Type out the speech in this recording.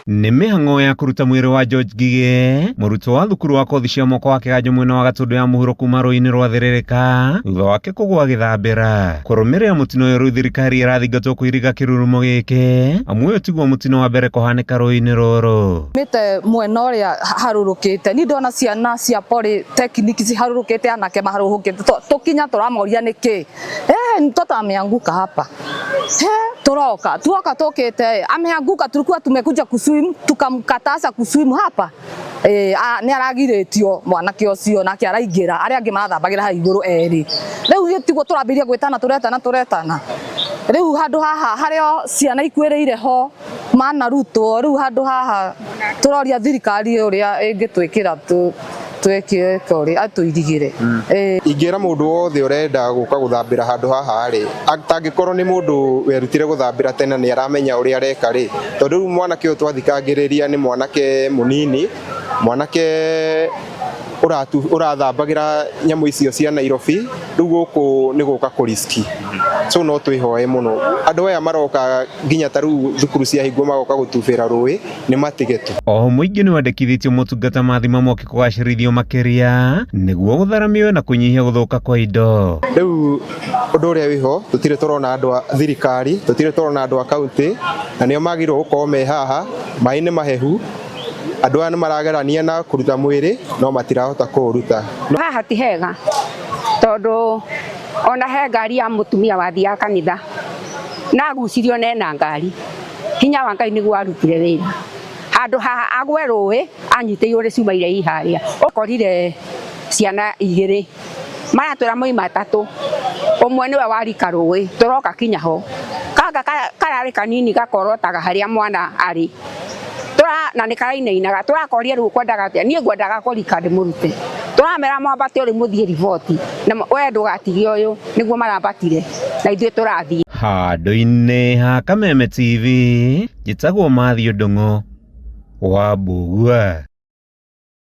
Nĩ mĩhang'o ya kũruta mwĩrĩ wa George Ngigĩ, mũrutwo wa thukuru wa kothi cia moko wa Kĩganjo mwena wa Gatũndũ ya mũhuro kuma rũĩ-inĩ rwa Thĩrĩrĩka thutha wake kũgũa agĩthambĩra. Kũrũmĩrĩra mũtino ũyũ rĩu thirikari ĩrathingatwo kũiriga kĩrurumo gĩkĩ amu ũyũ tiguo mũtino wa mbere kũhanĩka rũĩ-inĩ rũrũ. Mĩte mwena ũrĩa harũrũkĩte ni ndona ciana cia polytechnic ciharũrũkĩte anake maharũrũkĩte tũkinya tũramoria nĩkĩ eh mtoto ameanguka hapa eh turoka tuoka tukite ameanguka tulikuwa tumekuja kuswim tukamkataza kuswim hapa eh nĩ aragirĩtio mwanake ũcio nake araingĩra arĩa angĩ marathambagĩra hau igũrũ erĩ rĩu tiguo tũrambĩrĩria gwĩtana tũretana tũretana rĩu handũ haha harĩa ciana ikuĩrĩire ho manarutwo rĩu handũ haha tũroria thirikari ũrĩa ĩngĩtwĩkĩra twĩke ũrĩa atũirigĩre. Ingĩra mũndũ wothe ũrenda gũka gũthambĩra handũ haha rĩ, atangĩkorwo nĩ mũndũ werutire gũthambĩra tene nĩ aramenya ũrĩa areka rĩ, tondũ rĩu mwanake ũyũ twathikangĩrĩria nĩ mwanake mũnini, mwanake ũrathambagĩra nyamũ icio cia Nairobi, rĩu gũkũ nĩ gũka kũ risk. So no twĩhoe mũno andũ aya maroka nginya ta rĩu thukuru ciahingwo magoka gũtubĩra rũĩ nĩ matige tu. Oho mũingĩ nĩ wandĩkithĩtio motungata ma thima mwaki kũgacĩrithio makĩria nĩguo gũthara mĩoyo na kũnyihia gũthũka kwa indo. Rĩu ũndũ ũrĩa wĩho tũtirĩ tũrona andũ a thirikari, tũtirĩ tũrona andũ a kaunti na nĩo magĩrĩirwo gũkorwo me haha, maĩ nĩ mahehu, andũ aya nĩ maragerania na kũruta mwĩrĩ no matirahota kũũruta. Haha ti hega tondũ ona he ngari ya mũtumia wathiaga kanitha na agucirio na ena ngari hinya wa Ngai nĩguo arutire wĩra handũ haha agwe rũĩ anyitĩirwo nĩ cuma iria i harĩa ũkorire ciana igĩrĩ maratwĩra moima atatũ ũmwe nĩwe warika rũĩ tũroka kinya ho kanga kararĩ kanini gakorotaga harĩa mwana arĩ na nĩ karainainaga tũrakoria rĩu ũkwendaga atĩa niĩ ngwendaga kũrika ndĩmũrute tũramera mwambate ũrĩ mũthiĩ riboti na we ndũgatige ũyũ nĩguo marambatire na ithuĩ tũrathiĩ. Handũ-inĩ ha Kameme TV, njĩtagwo Matthew Ndung'u wa Mbugua.